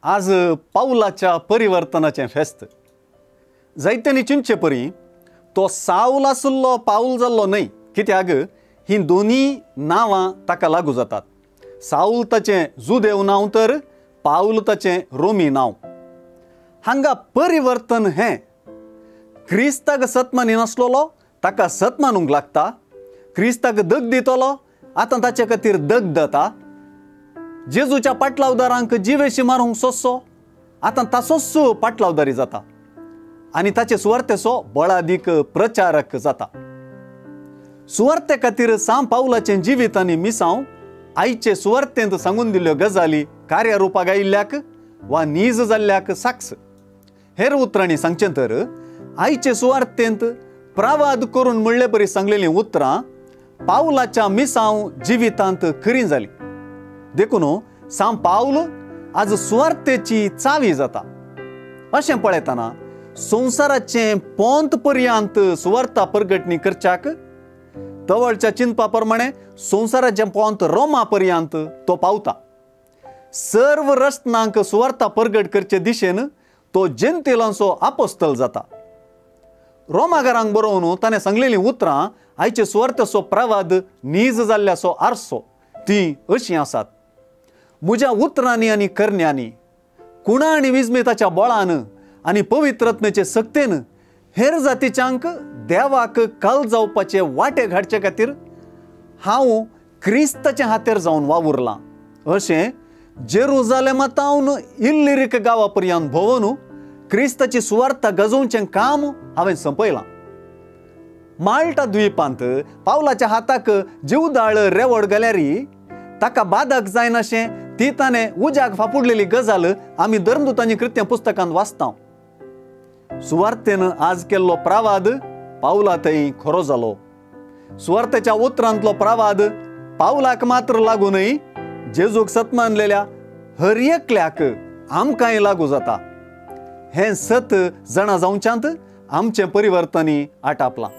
आज पावलाच्या परिवर्तनाचें फेस्त. जायत्यांनी चिंतचे परी तो सावल आसलो पावल जाल्लो न्हय, कित्याक हीं दोनी नांवां ताका लागू जातात. सावल ताचें जुदेव नांव तर पावल ताचें रोमी नांव. हांगा परिवर्तन हें क्रिस्ताक सत मानिनासलेलो ताका सत मानूंक लागता, क्रिस्ताक दग दितलो आतां ताचे खातीर दग जाता, जेजूच्या पाटलावदारांक जिवेशी मारूंक सोंसो आतां ताचोच पाटलावदारी जाता आनी ताचे सुवार्तेचो बळादीक प्रचारक जाता. सुवार्ते खातीर सांव पावलाचें जिवीत आनी मिसांव आयचे सुवार्तेंत सांगून दिल्ल्यो गजाली कार्यारुपाक आयिल्ल्याक वा नीज जाल्ल्याक साक्ष. हेर उतरांनी सांगचें तर आयचे सुवार्तेंत प्रवाद करून म्हणले परी सांगलेलीं उतरां पावलाच्या मिसांव जिवितांत खरीं जालीं. देखून सांव पावल आज सुवार्तेची चावी जाता. अशें पळयतना संवसाराचें पोंत पर्यंत सुवार्ता परगटणी करच्याक तवळच्या चिंतपा प्रमाणे संवसाराचें पोंत रोमा पर्यंत तो पावता. सर्व रचनांक सुवार्ता परगट करचे दिशेन तो जेंतिलांचो आपोस्तल जाता. रोमागारांक बरोवन ताणें सांगलेलीं उतरां आयचे सुवार्तेचो प्रवाद नीज जाल्ल्याचो आरसो तीं अशीं आसात. म्हज्या उतरांनी आनी करण्यांनी, कुणा आनी विजमिताच्या बळान आनी पवित्रत्मेचे सक्तेन हेर जातीच्यांक देवाक कल जावपाचे वाटे घाडचे खातीर हांव क्रिस्ताच्या हातेर जावन वावुरलां. अशें जेरुजालेमातावन इल्लिरीक गांवा पर्यंत भोंवन क्रिस्ताची सुवार्ता गजोवचें काम हांवें सोंपयलां. माल्टा द्वीपांत पावलाच्या हाताक जिवदाळ रेवड घाल्यारी ताका बादक जायनाशें ती ताणें उज्याक फापुडलेली गजाल आमी धर्मदूतांनी कृत्यां पुस्तकांत वाचता. सुवार्तेन आज केल्लो प्रवाद पावला थंय खरो जालो. सुवार्तेच्या उतरांतलो प्रवाद पावलाक मात्र लागू न्हय, जेजूक सत मानलेल्या हर एकल्याक आमकांय लागू जाता. हें सत जाणा जावच्यांत आमचें परिवर्तनी आटापलां.